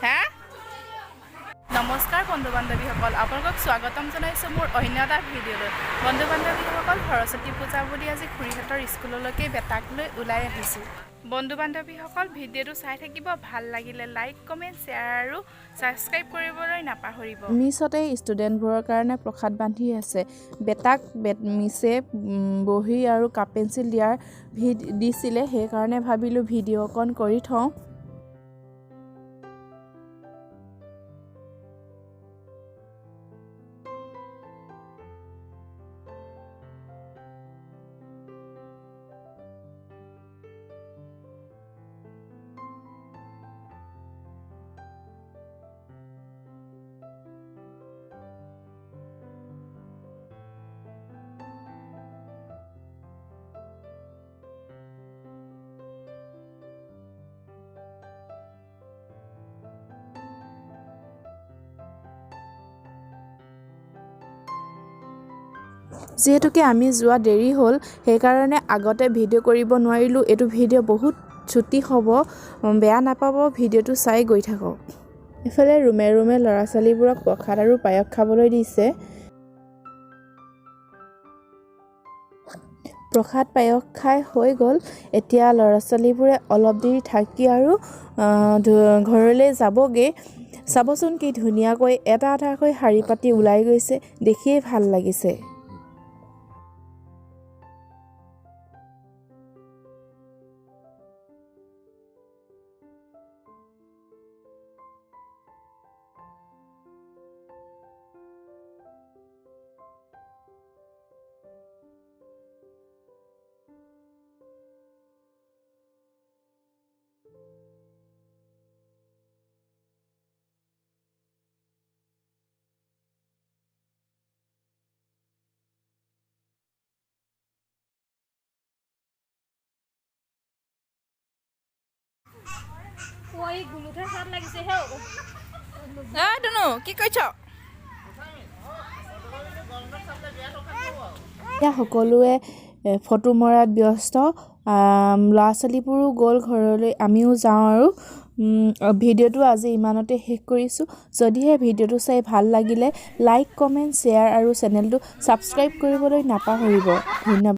হা। নমস্কাৰ বন্ধু বান্ধৱীসকল, আপোনালোকক স্বাগতম জনাইছোঁ মোৰ অন্য এটা ভিডিঅ'লৈ। বন্ধু বান্ধৱীসকল, সৰস্বতী পূজা বুলি আজি খুৰীহঁতৰ স্কুললৈকে বেটাক লৈ ওলাই আহিছোঁ। বন্ধু বান্ধৱীসকল, ভিডিঅ'টো চাই থাকিব। ভাল লাগিলে লাইক, কমেণ্ট, শ্বেয়াৰ আৰু ছাবস্ক্ৰাইব কৰিবলৈ নাপাহৰিব। মিছহঁতে ষ্টুডেণ্টবোৰৰ কাৰণে প্ৰসাদ বান্ধি আছে। বেটাক মিছে বহী আৰু কাপ পেঞ্চিল দিয়াৰ দিছিলে, সেইকাৰণে ভাবিলোঁ ভিডিঅ' অকণ কৰি থওঁ। যিহেতুকে আমি যোৱা দেৰি হ'ল, সেইকাৰণে আগতে ভিডিঅ' কৰিব নোৱাৰিলোঁ। এইটো ভিডিঅ' বহুত চুটি হ'ব, বেয়া নাপাব। ভিডিঅ'টো চাই গৈ থাকক। ইফালে ৰুমে ৰুমে ল'ৰা ছোৱালীবোৰক প্ৰসাদ আৰু পায়স খাবলৈ দিছে। প্ৰসাদ পায়স খাই হৈ গ'ল। এতিয়া ল'ৰা ছোৱালীবোৰে অলপ দেৰি থাকি আৰু ঘৰলৈ যাবগৈ। চাবচোন, কি ধুনীয়াকৈ এটা এটাকৈ শাৰী পাতি ওলাই গৈছে, দেখিয়েই ভাল লাগিছে। ঐ, গুলুতহে চাট লাগিছে হেও। দুনু, কি কৰিছ? এতিয়া সকলোৱে ফটো মৰাত ব্যস্ত। ল'ৰা ছোৱালীবোৰো গ'ল ঘৰলৈ, আমিও যাওঁ আৰু ভিডিঅ'টো আজি ইমানতে শেষ কৰিছোঁ। যদিহে ভিডিঅ'টো চাই ভাল লাগিলে, লাইক, কমেণ্ট, শ্বেয়াৰ আৰু চেনেলটো ছাবস্ক্ৰাইব কৰিবলৈ নাপাহৰিব। ধন্যবাদ।